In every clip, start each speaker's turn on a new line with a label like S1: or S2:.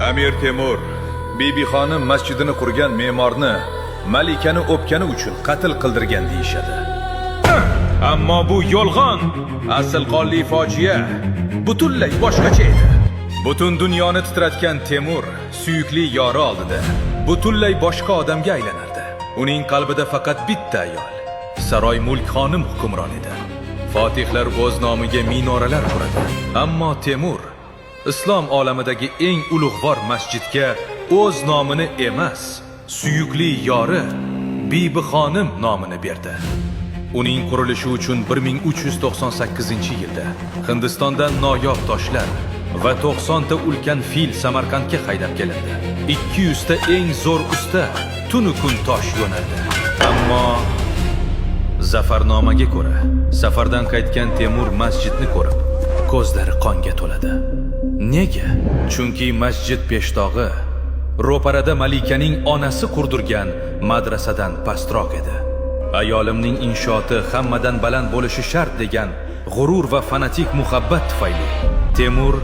S1: Amir Temur Bibixonim masjidini qurgan me'morni malikani o'pgani uchun qatl qildirgan deyishadi. Ammo bu yolg'on. Asl qonli fojia butunlay boshqacha edi. Butun dunyoni titratgan Temur suyukli yori oldida butunlay boshqa odamga aylanardi. Uning qalbida faqat bitta ayol, Saroy Mulk xonim hukmron edi. Fotihlar o'z nomiga minoralar quradi. Ammo Temur islom olamidagi eng ulug'vor masjidga o'z nomini emas, suyukli yori Bibi xonim nomini berdi. Uning qurilishi uchun 1398-yilda Hindistondan noyob toshlar va 90 ta ulkan fil Samarqandga haydab kelindi. 200 ta eng zo'r usta tunu kun tosh yo'nardi. Ammo Zafarnomaga ko'ra, safardan qaytgan Temur masjidni ko'rib, ko'zlari qonga to'ladi. Nega? Chunki masjid peshtog'i ro'parada malikaning onasi qurdirgan madrasadan pastroq edi. Ayolimning inshooti hammadan baland bo'lishi shart degan g'urur va fanatik muhabbat tufayli Temur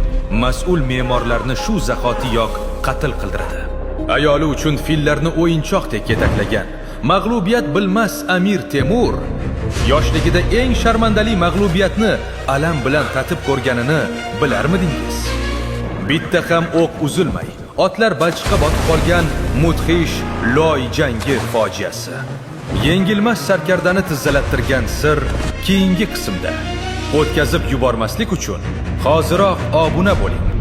S1: mas'ul me'morlarni shu zahotiyoq qatl qildiradi. Ayoli uchun fillarni o'yinchoqdek yetaklagan mag'lubiyat bilmas Amir Temur yoshligida eng sharmandali mag'lubiyatni alam bilan tatib ko'rganini bilarmidingiz? Bitta ham o'q uzilmay, otlar balchiqqa botib qolgan mudhish Loy jangi fojiasi. Yengilmas sarkardani tizzalattirgan sir keyingi qismda. O'tkazib yubormaslik uchun hoziroq obuna bo'ling.